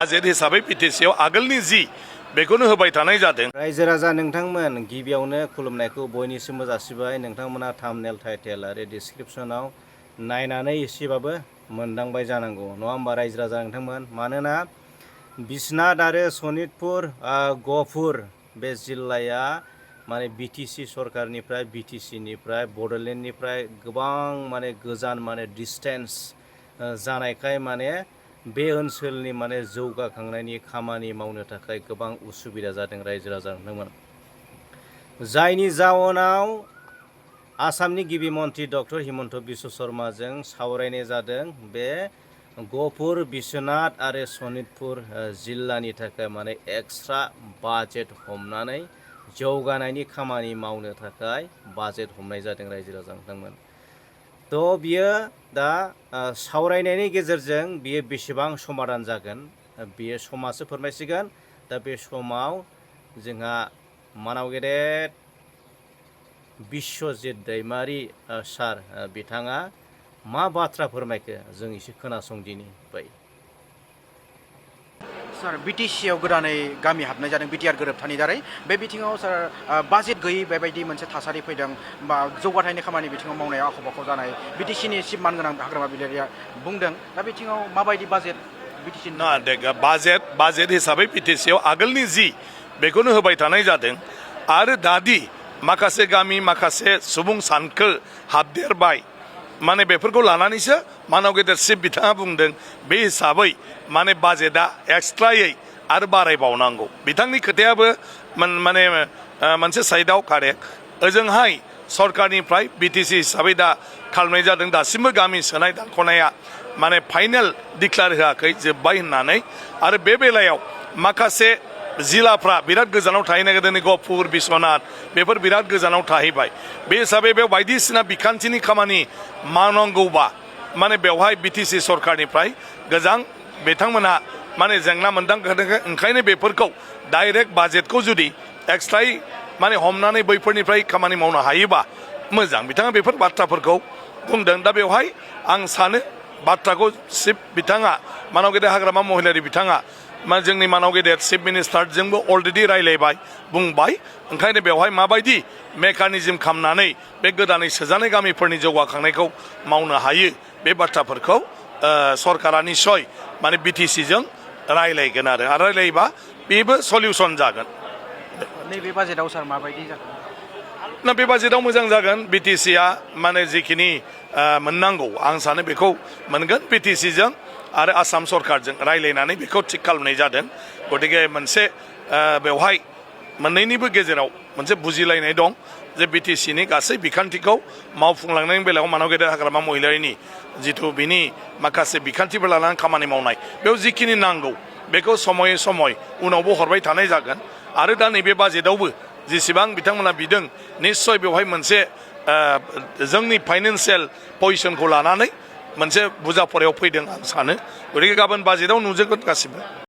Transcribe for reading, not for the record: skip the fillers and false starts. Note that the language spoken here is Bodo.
बाजेट हिसाबै बिटिसिआव आगोलनि जि बेखौनो होबाय थानाय जादों। रायजो राजा नोंथांमोन गिबियावनो खुलुमनायखौ बयनिसिमबो जासिबाय। नोंथांमोना थाम्बनेल टाइटेल आरो डिसक्रिप्शनाव नायनानै एसेबाबो मोनदांबाय जानांगौ नङा होमबा रायजो राजा नोंथांमोन। मानोना बिस्वनाथ आरो सनितपुर गहपुर बे जिल्लाया माने बिटिसि सरकारनिफ्राय बिटिसिनिफ्राय बड'लेण्डनिफ्राय गोबां माने गोजान माने डिस्टेन्स जानायखाय माने बे ओनसोलनि माने जौगाखांनायनि खामानि मावनो थाखाय गोबां उसुबिदा जादों रायजो राजा नोंथांमोन। जायनि जाउनाव आसामनि गिबि मन्त्रि डक्टर हिमन्त बिश्व शर्माजों सावरायनाय जादों बे गहपुर बिस्वनाथ आरो सनितपुर जिल्लानि थाखाय माने एक्सट्रा बाजेट हमनानै जौगानायनि खामानि मावनो थाखाय बाजेट हमनाय जादों रायजो राजा नोंथांमोन। थ' बियो दा सावरायनायनि गेजेरजों बियो बेसेबां समाधान जागोन बियो समासो फोरमायसिगोन। दा बे समाव जोंहा मानाव गेदेर बिस्वजित दैमारि सार बिथाङा मा बाथ्रा फोरमायखो जों एसे खोनासंदिनि बै। सार बिटिसिआव गोदानै गामि हाबनाय जादों बिटिआर गोरोबथानि दारै बे बिथिङाव सार बाजेट गैयै बेबायदि मोनसे थासारि फैदों बा जौगाथायनि खामानि बिथिङाव मावनायाव आख' फाख' जानाय बिटिसिनि चिफ मानगोनां हाग्रामा बिलारिया बुंदों। दा बिथिङाव माबायदि बाजेट बिटिसि ना बाजेट हिसाबै बिटिसिआव आगोलनि जि बेखौनो होबाय थानाय जादों। आरो दादि माखासे गामि माखासे सुबुं सानखो हाबदेरबाय माने बेफोरखौ लानानैसो मानाव गेदेर चिफ बिथाङा बुंदों बे हिसाबै माने बाजेटआ एक्सट्रायै आरो बारायबावनांगौ। बिथांनि खोथायाबो माने मोनसे साइडआव कारेक्ट। ओजोंहाय सरकारनिफ्राय बिटिसि हिसाबै दा खालामनाय जादों दासिमबो गामि सोनाय दानख'नाया माने फाइनेल डिक्लार होआखै जोब्बाय होननानै। आरो बे बेलायाव माखासे जिल्लाफ्रा बिराद गोजानाव थाहैनो नागिरदों गहपुर बिस्वनाथ बेफोर बिराद गोजानाव थाहैबाय। बे हिसाबै बेयाव बायदिसिना बिखान्थिनि खामानि मावनांगौबा माने बेवहाय बिटिसि सरकारनिफ्राय गोजां बिथांमोनहा माने जेंना मोनदांखादों। ओंखायनो बेफोरखौ डाइरेक्ट बाजेटखौ जुदि एक्सट्रायै माने हमनानै बैफोरनिफ्राय खामानि मावनो हायोबा मोजां। बिथाङा बेफोर बाथ्राफोरखौ बुंदों। दा बेवहाय आं सानो बाथ्राखौ चिफ बिथाङा मानाव गेदेर हाग्रामा महिलारि बिथाङा जोंनि मानाव गेदेर चिफ मिनिस्टारजोंबो अलरेडि रायलायबाय बुंबाय। ओंखायनो बेवहाय माबायदि मेकानिजम खालामनानै बे गोदानै सोजानाय गामिफोरनि जौगाखांनायखौ मावनो हायो बे बाथ्राफोरखौ सरकारा निस्सय माने बिटिसिजों रायलायगोन आरो रायलायोबा बेबो सलिउसन जागोन। नैबे बाजेटआव सार माबायदि जागोन? ना बे बाजेटआव मोजां जागोन। बिटिसिआ माने जिखिनि मोननांगौ आं सानो बेखौ मोनगोन। बिटिसिजों आरो आसाम सरकारजों रायलायनानै बेखौ थिग खालामनाय जादों। गतिके मोनसे बेवहाय मोननैनिबो गेजेराव मोनसे बुजिलायनाय दं जे बिटिसिनि गासै बिखान्थिखौ मावफुंलांनायनि बेलायाव मानाव गेदेर हाग्रामा महिलारिनि जिथु बिनि माखासे बिखान्थिफोर लानानै खामानि मावनाय बेयाव जिखिनि नांगौ बेखौ समय समय उनावबो हरबाय थानाय जागोन। आरो दा नैबे बाजेटआवबो जेसेबां बिथांमोना बिदों निस्सय बेवहाय मोनसे जोंनि फाइनेन्सियेल पजिसनखौ लानानै मोनसे बुजाफरायाव फैदों आं सानो। गतिके गाबोन बाजेटआव नुजोबगोन गासिबो।